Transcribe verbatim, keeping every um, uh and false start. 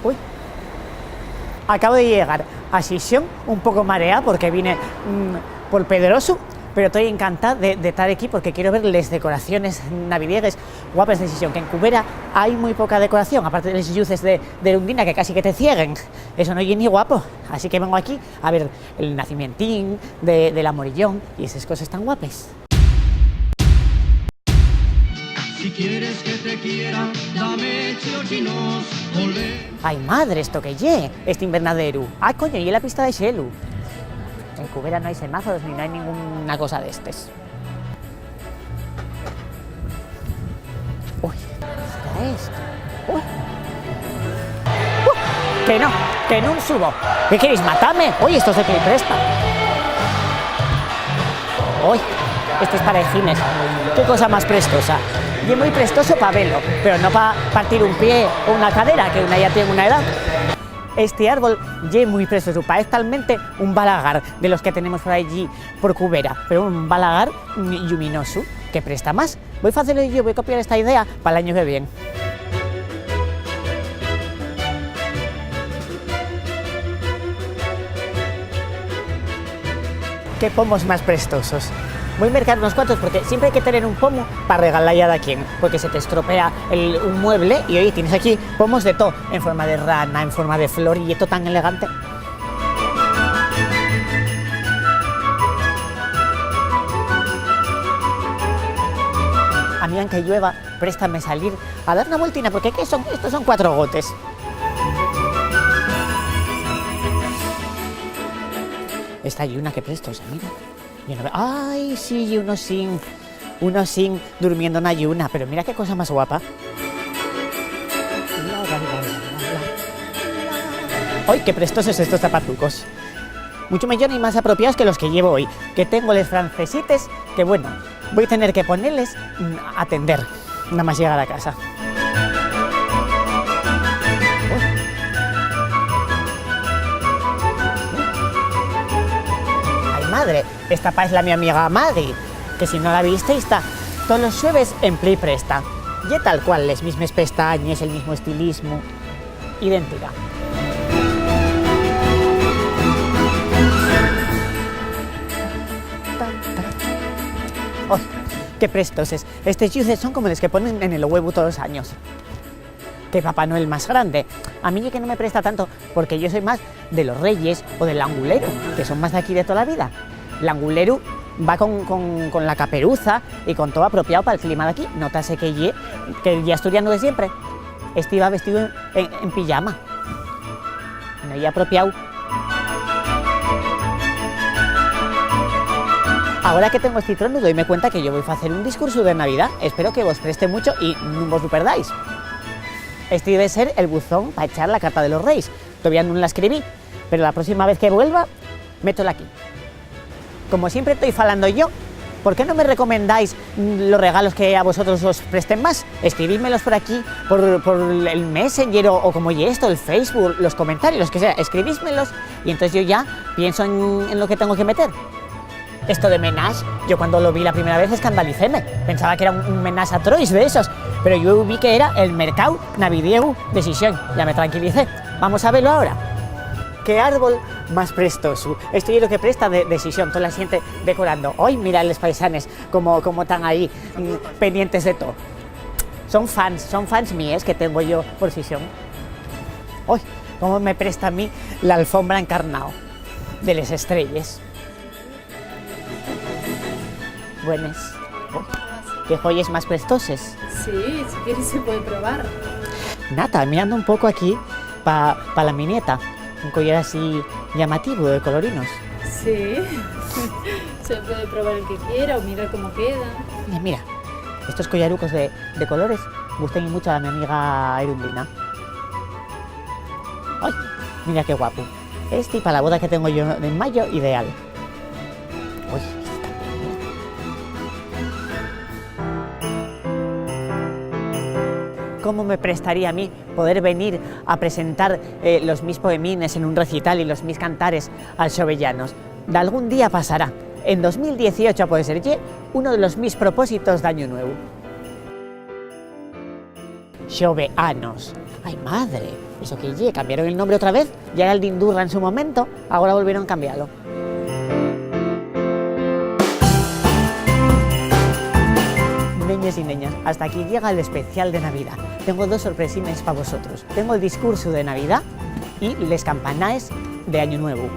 Ui. Acabo de llegar a Xixón un poco mareá porque vine, mm, pol pedrosu, pero toi encantá de, de tar equí porque quiero ver les decoraciones navidiegues guapes de Xixón, que en Cubera hai mui poca decoración, aparte de les lluces de, de Erundina que casi que te cieguen. Eso no ye ni guapo, así que vengo aquí a ver el nacimientín de, de la Morillón y eses coses tan guapes. Si quieres que te quiera, dame chochinos, olé. Ai, madre, ¿esto qué ye? Este invernaderu. Ah, coño, ye la pista de xelu. En Cubera no hai semáforos ni no hai ninguna cosa d'estes. Ui, ¿qué es esto? Ui. Uh, que no, que nun subo. ¿Qué queréis, matame? Oye, esto es de Play Presta. Ui, esto es para vecines. Qué cosa más prestosa. Ye muy prestoso pa velo, pero no pa partir un pie o una cadera, que una ya tiene una edad. Este árbol ye muy prestoso, parez talmente un balagar de los que tenemos por allí por Cubera, pero un balagar, mm, lluminoso, que presta más. Voi facelo yo, voi copiar esta idea pal añu que vien. Qué pomos más prestosos. Voi mercar unos cuantos porque siempre hai que tener un pomo pa regalar a daquién, porque se te estropea el, un mueble y, oye, tienes aquí pomos de to, en forma de rana, en forma de flor, y esto tan elegante. A mí, anque llueva, préstame salir a dar una vueltina, porque ¿qué son? Estos son cuatro gotes. Esta lluna que prestosa, mira. Yo no ve-, ¡ay, sí! Y un osin, un osin durmiendo na lluna, pero mira qué cosa más guapa. ¡Ay, qué prestosos estos zapatucos! Mucho mellor y más apropiaos que los que llevo hoy, que tengo les francesites que, bueno, voi tener que poneles, mm, a tender, nada más llegar a casa. ¡Ai, madre! Esta pa es la mi amiga Maggie, que si no la visteis, ta tolos xueves en Play Presta. Ye tal cual, les mismes pestañes, el mismo estilismo. Idéntica. ¡Oh, qué prestoses! Estes lluces son como les que ponen en el huevu tolos años. ¡Qué Papá Noel más grande! A mí ye que no me presta tanto, porque yo soy más de los Reyes o del Anguleru, que son más d'aquí de tola vida. L'Anguleru va con, con, con la caperuza y con todo apropiao pal clima d'aquí. Nótase que ye, que ye asturianu de siempre. Esti va vestíu en, en, en pijama. No ye apropiao. Agora que tengo esti tronu, doime cuenta que yo voi facer un discursu de Navidá. Espero que vos preste mucho y nun vos lo perdáis. Esti debe ser el buzón pa echar la carta de los Reis. Todavía nun la escribí, pero la próxima vez que vuelva, métola aquí. Como siempre toi falando yo, ¿por qué no me recomendáis, mm, los regalos que a vosotros os presten más? Escribídmelos por aquí, por, por el Messenger o, o como ye esto, el Facebook, los comentarios, los que sea, escribídmelos y entonces yo ya pienso en, en lo que tengo que meter. Esto de menage, yo cuando lo vi la primera vez escandalicéme. Pensaba que era un, un menage à trois de esos, pero yo vi que era el mercáu navidiegu de Xixón. Ya me tranquilicé. Vamos a velo ahora. ¡Qué árbol más prestosu! Esto ye lo que presta de, de Xixón, tola xente decorando. ¡Ai, mira les paisanes como, como tán ahí, mm, pendientes de to! Son fans, son fans míes que tengo yo por Xixón. ¡Ai, cómo me presta a mí la alfombra encarnao de les estrelles! Buenes. ¡Qué joyes más prestoses! Sí, si quieres se puede probar. Nata, mirando un poco aquí pa, pa la miñeta, un collar así llamativo de colorinos. Sí, se puede probar el que quiera o mirar cómo queda. Eh, mira, estos collarucos de, de colores gustan mucho a mi amiga Erundina. ¡Ai! Mira qué guapo. Esti pa la boda que tengo yo en mayo, ideal. Ui, esti también. ¿Cómo me prestaría a mí poder venir a presentar, eh, los mis poemines en un recital y los mis cantares al Xovellanos? Dalgún día pasará. En dos mil dieciocho, a poder ser, ye uno de los mis propósitos d'Añu Nuevu. Xoveanos. ¡Ay, madre! ¿Eso qué ye? ¿Cambiaron el nombre otra vez? Ya era el Dindurra en su momento, ahora volvieron a cambiarlo. Neñes y neñas, hasta aquí llega el especial de Navidá. Tengo dos sorpresines pa vosotros. Tengo el discursu de Navidá y les campanaes de Añu Nuevu.